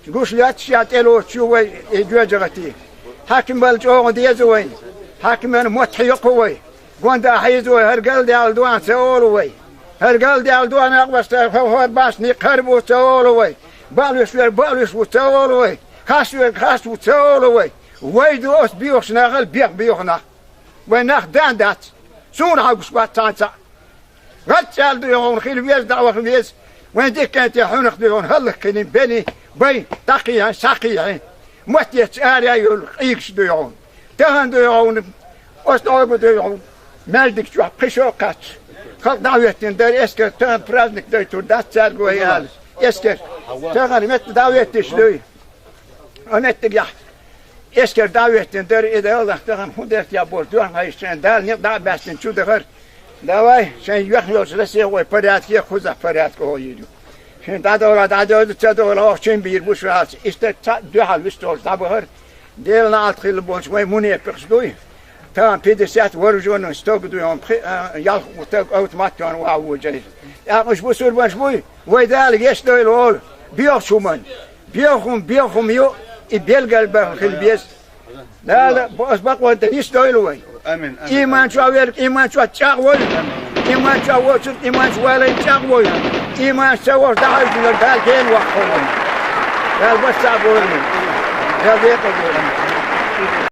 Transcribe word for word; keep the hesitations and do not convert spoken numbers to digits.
Гуш лаьтташ а тӀелоцуш ю вай и жоьжахати. Хьаькимал чӀогӀа деза вайна. Хьаькиман мотт хьекху вай. Гонда хьийза вай, хӀара галдаьлла дуана ца олу вай. ХӀара галдаьлла дуана акъбаста хӀор башни кхар бу ца олу вай. Баалуьш вер баалуьш ву ца олу вай. Хас вер хас ву ца олу вай. Вай ду оцу боьхачу нахал бех боьха нах. Вай нах дан дац. Суна хьагуш бац цхьаьна цхьаъ. ГӀад цӀаьрга ду йогӀун хила веза, дӀаваха веза. Вайн дикканте хьуьнах ду йогӀун хӀаллакьхилин бени, бай, дӀакхийхьин, схьакхийхьин. Маттеца араяь йолу къийгаш ду йогӀун. Тахана ду йогӀун, оцу дӀогу ду йогӀун. Маьждиг чохь пхи шо а кхаьчча. Халкъ дӀахӀоьттина дара, эскар тахана праздник дайтур дац цаьрга вай ала. Эскар тахана метта дӀахӀоьттиш дуй. Ан меттигехь эскар дӀахӀоьттина дара, и Дала тахана хӀун дерг я бохуш, дуьхьал хьайша шайн Дала некъ дӀа а баьстина чу дахара. Давай, шайн юьхь йолчу Россия вай порядке, кхузахь порядке гӀо йийр ю. Шайн дӀадовла, дӀадовла, ца довла, оха чин бийр бу шу аьлча, и стаг цхьаъ дуьхьал вистолуш дӀабахара. Делан алт хилла болчу вай мунепикъаш дуй. Тахана пятьдесят вооружённый стаг дуй, хьуна пхи-, а, ялх стаг автомат йолу ван вожай. ТӀаккха уьш бусурбанаш буй, вай Дала гечдойла олу, боьхачу хӀуманна. Боьха хӀума, боьха хӀума ю, и билгал баьхна хила беза. Дала бо-, ас бакъонца нисдойла вай. Амин, амин. Иман чохь верг, иман чохь чӀагӀ вой. Амин. Иман чохь воцург, иман чохь валайна чӀагӀ вой. Амин. Иман ца воцург дӀахьаьжжинарг Дала гена ваккха вай. Дала баццахь бойла. Дала декъал бойла.